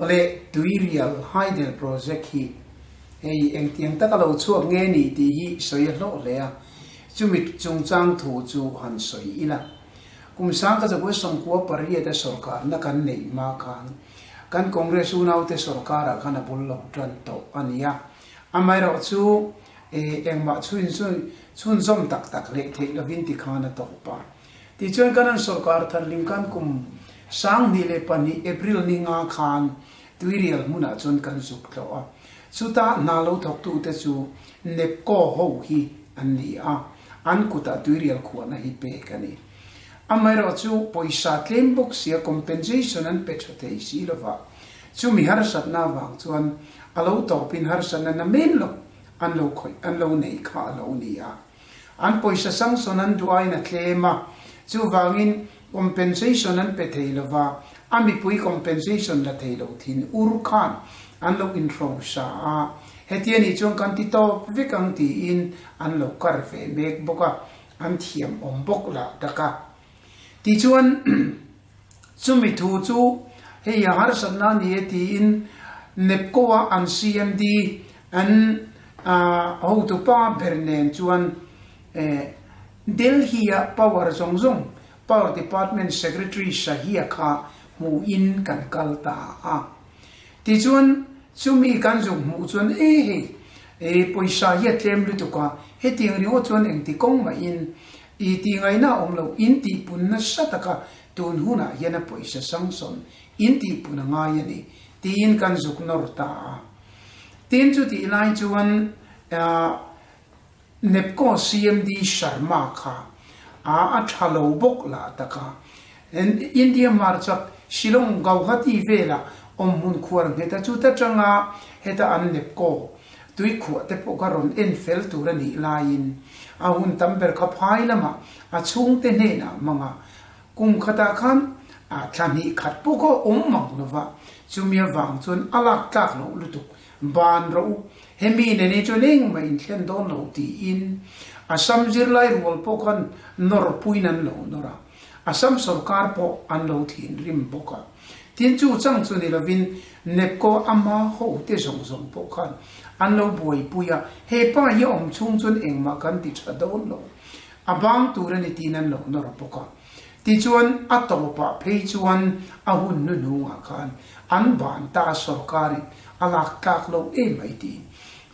Awle, Tuirial Hydel Project hi hei engtiang taka lo chhuak nge ni tih hi sawi a hlawh hle a, chumi chungchang thu chu han sawi ila. Kum sangka zakua sawmkua pariat a sawrkarna kan neih hma khan kan Congress unaute sawrkarah khan a bul lo tan tawh a ni a, amaherawh chu engmah chhunzawm tak tak leh theih lovin tikhan a tawp a. Tichuan kan an sawrkar thar lim khan kum 2002 April ni nga khan Tuirial hmunah chuan kan zuk tlawh a. Chuta hna lo thawktute chu NEPCO ho hi an ni a, an kutah Tuirial khuahna hi pek a ni. Amaherawh chu pawisa tlem bawk sia compensation an pe tha thei si lova, chumi harsatna avang chuan a lo tawpin harsatna namen lo an lo khawih an lo nei kha a lo ni a. An pawisa sanction an duh aiin a tlem a, chuvangin compensation an pe thei lo va, a mipui compensation la thei lo thin ur khan an lo inhrosa a, heti a nih chuan kan ti tawp vek ang tiin an lo kar ve mek bawk a, an thiam awm bawk lah tak a. Tichuan chumi thu chu hei a harsatna a ni e tiin NEPCO-a an CMD an hotupa ber nen chuan Delhi-a power zawng zawng Power Department Secretary Shahia kha hmuhin kan kal ta a. Tichuan chumi kan zuk hmuh chuan e hei e pawisa hi a tlem lutuk a, hetiang ringawt chuan engti kawng mahin i tih ngaihna a awm lo, in tihpun nasa taka tun hunah hian a pawisa sanction in tihpun a ngai a ni tiin kan zuk nawr ta a. Tin chutih lai chuan NEPCO CMD Sharma kha a a tha lo bawk lah tak a. India hmarchak Shillong Gauhati vela awmhmun khuar nghet a chuta tanga heta an NEPCO tuikhuah te pawh kha rawn en fel tur a nih laiin a hun tam ber kha phai lamah a chhungte hnenah hmang a. Kum khatah khan a thla hnih khat pawh kha awm mang lova chumi avang chuan a lak tlak loh lutuk Ban rawh u, hemi nen hi chuan engmah in thlen dawn lo tiin Assam zirlai rual pawh khan nawrpuiin an lo nawr a, Assam sorkar pawh an lo thinrim bawk a. Tin chu chang chu ni lovin NEPCO ama hote zawng zawng pawh khan an lo buaipui a, he pa hi a awm chhung chuan engmah kan ti tha dawn lo, a bang tur a ni tiin an lo nawr bawk a. Tichuan a tawpah phei chuan a hun hnuhnungah khan an ban ta a sorkarin a lak tlak lo em mai tiin.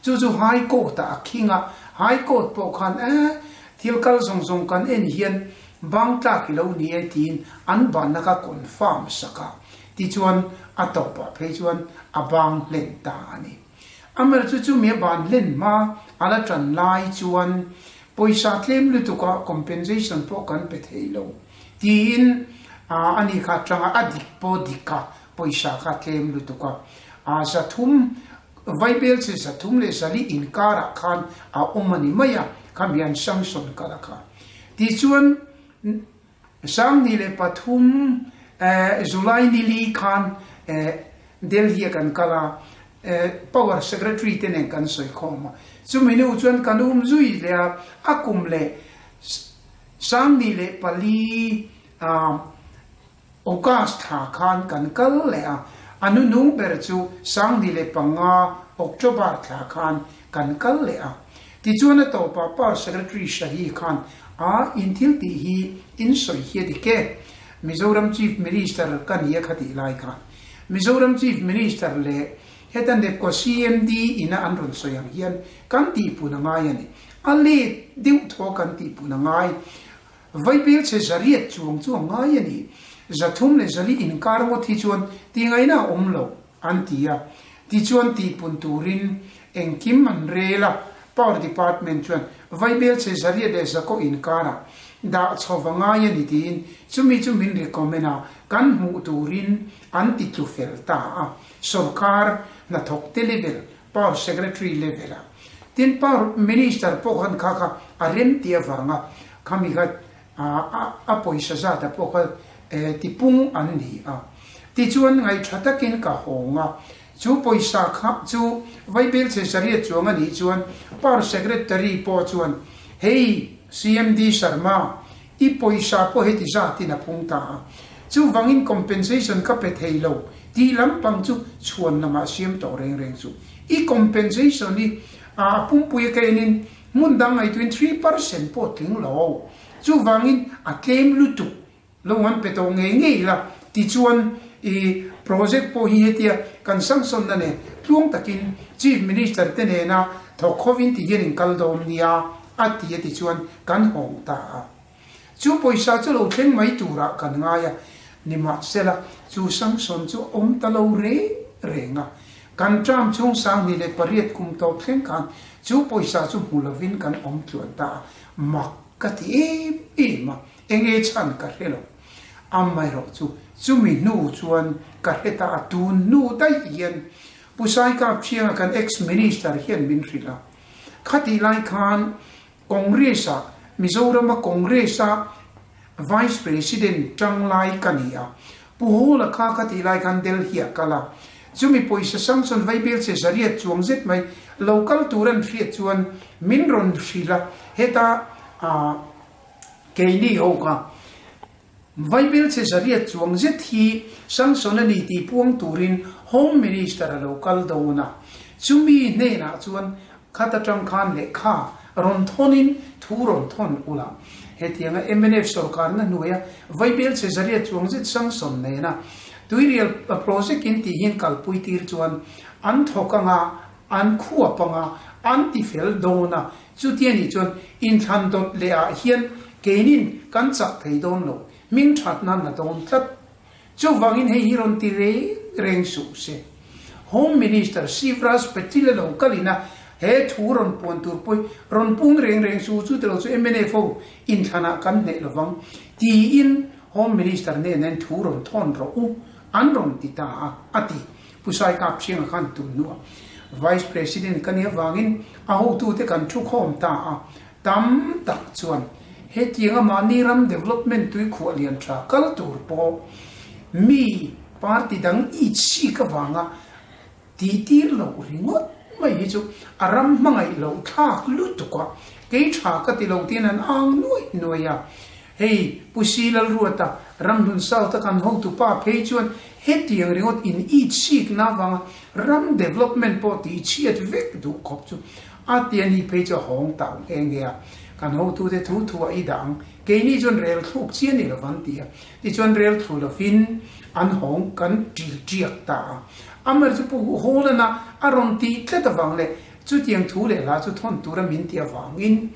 Chu chu High Court-ah a khing a, High Court pawh khan eh thil kal zawng zawng kan en hian bang tlak i lo ni e tiin an banna kha confirm sak a, tichuan a tawpah phei chuan a bang hlen ta a ni. Amaherawhchu chu chumi a ban hlen hma a la tan lai chuan pawisa tlem lutuka compensation pawh kan pe thei lo tiin a ni kha atanga a dik pawh dik a pawisa kha tlem lutuk a, 300 vaibel che 304 inkarah khan a awm a ni mai a, khami an sanction kal a kha. Tichuan 23 July ni li khan Delhi a kan kal a, Power Secretary te nen kan sawi khawm a, chumi nu chuan kan um zui leh a, a kum leh 24 August thla khan kan kal leh a, a nunung ber chu 25 October thla khan kan kal leh a. Tichuan a tawpah Power Secretary Shahi khan a in thil tih hi in sawi hi a dik e. Mizoram Chief Minister ka ni a kha tih lai khan Mizoram Chief Minister leh heta NEPCO CMD ina an rawn sawi ang hian kan tihpun a ngai a ni. A let deuh thaw kan tihpun a ngai. Vaibel che 800 chuang chu a ngai a ni. 304 inkar ngawt hi chuan tingaihna a awm lo an ti a. Tichuan tihpun turin engkim an rel a, Power Department chuan vaibel che 809 inkarah dah chho va ngai a ni tiin chumi chu min recommend a, kan hmuh turin an ti tlu fel ta a. Sorkar hnathawkte level, Power Secretary level ah. Tin Power Minister pawh khan kha kha a rem tih avanga khami kha a pawisa zat ah pawh kha tipung an ni a. Tichuan ngaihṭha takin ka hawng a, chu pawisa kha chu vaibel che 800 chuang a nih chuan Power Secretary pawh chuan hei CMD Sharma i pawisa pawh heti zatin a phung ta a, chuvangin compensation ka pe thei lo. Tih lampang chu chhuan lamah siam tawh reng reng chu. I compensation hi a pumpui a ka enin hmun dang ngaihtuahin 3% pawh tling lo. Chuvangin a tlem lutuk lo han pe tawh ngei ngei ila tichuan i project pawh hi hetia kan sanction-na nen tluang takin Chief Minister te nena thawk hovin ti hian in kal dawn nia a ti a tichuan kan hawng ta a. Chu pawisa chu lo thleng mai turah kan ngai a, nimahsela chu sanction chu a awm ta lo reng reng a. Kan term chhung 28 kum tawp thleng khan chu pawisa chu hmu lovin kan awm tluan ta a, mak ka ti em em a, enge chhan ka hre lo. Amaherawh chu chumi hnu chuan ka hre ta a, tun hnu daih hian Pu Saikap Thianga kan ex-minister hian min hrilh a, khatih lai khan Congress-ah, Mizorama Congress-a Vice President tang lai ka ni a. Pu Hawla kha ka tih lai khan Delhi-ah kal a. Chumi pawisa sanction vaibel che zariat chuang zet mai lo kal tur an hriat chuan min rawn hrilh a, heta keini ho kha Vaibel che zariat chuang zet hi sanction a ni tih puang turin Home Minister a lo kal dawn a. Chumi hnenah chuan khat atang khan lehkha rawn thawnin thu rawn thawn ula. Hetianga mnf sorkarna hnuaia Vaibel che zariat chuang zet sanction nena Tuirial project in tih hian kalpui tir chuan an thawk anga an khuap anga an tifel dawn a. Chuti a nih chuan inthlan dawt leh ah hian keinin kan chak thei dawn lo, hming that nan a dawn tlat. Chuvangin hei hi rawn ti reng reng suh se. Home Minister Shivraj Patil a lo kalin a, he thu rawn puan tur pawh hi rawn pung reng reng suh u, chu tilo chu mnf ho inthlanah kan hneh lovang tiin Home Minister hnenah hian thu rawn thawn rawh u an rawn ti ta a, a ti. Pu Saikap Thianga khan tun hnuah Vice President ka nih avangin a hotute kan thu khawm ta a, tam tak chuan hetianga mahni ram development tuikhuah lian tha kal tur pawh mi party dang itchik avanga tihtir loh ringawt mai hi chu a ram hmangaih loh thlak lutuk a, kei tha ka ti lo tiin an ang nuaih nuaih a. Hei, Pu Si Lalruata, Ramhlun South a kan hotupa phei chuan hetiang ringawt in itsikna avanga ram development pawh tih chhiat vek duh khawp chu a ti a ni phei chu a hawng tau nghe nghe a. Kan hotute thu thu a i dah ang, keini chuan rel thluk chi a ni lovang ti a. Tichuan rel thlu lovin an hawng kan ṭil ṭiak ta a. Amaherawhchu chu Pu Hawlana a rawn tih tlat avang leh chutiang thu leh hla chu thawn tura min ti avangin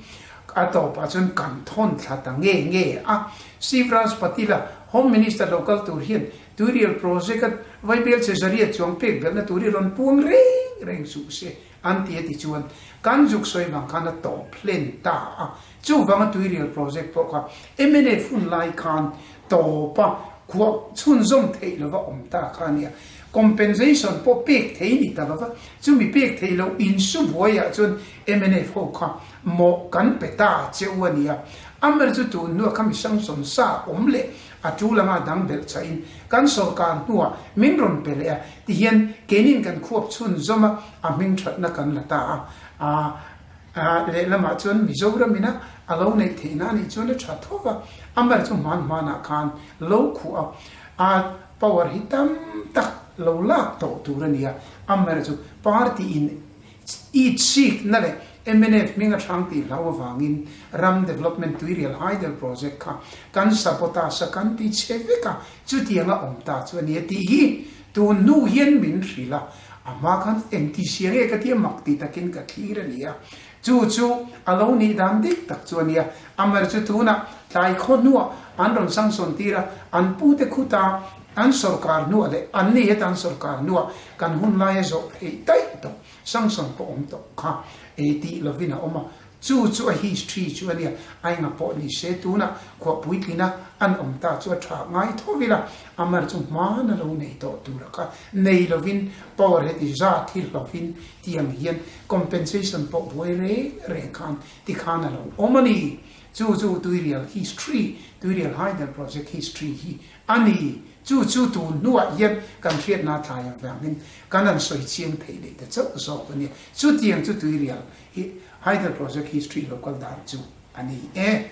A tawpah chuan kan thawn thla ta nge nge a. Shivraj Patil-a Home Minister lo kal tur hian Tuirial Project-a Vaibel Chezaria chuang pek belhna tur hi rawn puang reng reng suh se an ti a ti chuan kan zuk sawi vang khan a tawp hlen ta a. Chuvanga Tuirial Project pawh kha mnf hun lai khan tawpa khuah chhunzawm theih lova awm ta kha a nia. Compensation pawh pek thei ni ta lova, chumi pek theih loh insu buaiah chuan mnf ho kha Mawh kan pe ta che u a nia. Amber chu tun hnua kha mi sanction sa awm leh a tul anga dang belh chah in kan sawrkar hnuah min rawn pe leh a ti hian keinin kan khuap chhun zawm a, a hming thatna kan la ta a. A lehlamah chuan Mizoram ina a lo neih theihna a nih chuan a tha tho va. Amber chu hman hmanah khan lo khuh a, a power hi tam tak lo lak tawh tur a nia. Amber chu party in Itsikna leh mnf hming a hrang tih hlau avangin ram development tuirial hydel project kha kan sabotage a kan ti chhe vek a, chutiang a awm ta chu a ni a tih hi tun hnu hian min hrilh a, a hma khan engti sia nge ka tia mak ti takin ka thlir a ni a, chu chu a lo nih dan dik tak chu a ni a, Amar chu tunah tlai khaw hnuah an rawn sanction tir a, an pute khuta an sawrkar hnuah leh an ni heta an sawrkar hnuah kan hun laia zawh theih daih tawh sanction pawh awm tawh kha ei tih lovin a awm a, chu chu a history chu a nia, a enga pawh ni se tunah khuah puitlina an awm ta chu a tha ngai tho ila, Amar chu hmana lo nei tawh tura kha nei lovin power heti zat hi hlovin tiang hian compensation pawh buai reng reng khan tikhan a lo awm a ni. Chu chu Tuirial history, Tuirial Hydel Project history hi a ni. Chu chu tun hnuah hian kan hriatna tlai avangin kan han sawi chiang theih leh ta chauh zawk a nia. Chutiang chu Tuirial Hydel Project history lo kal dan chu a ni e.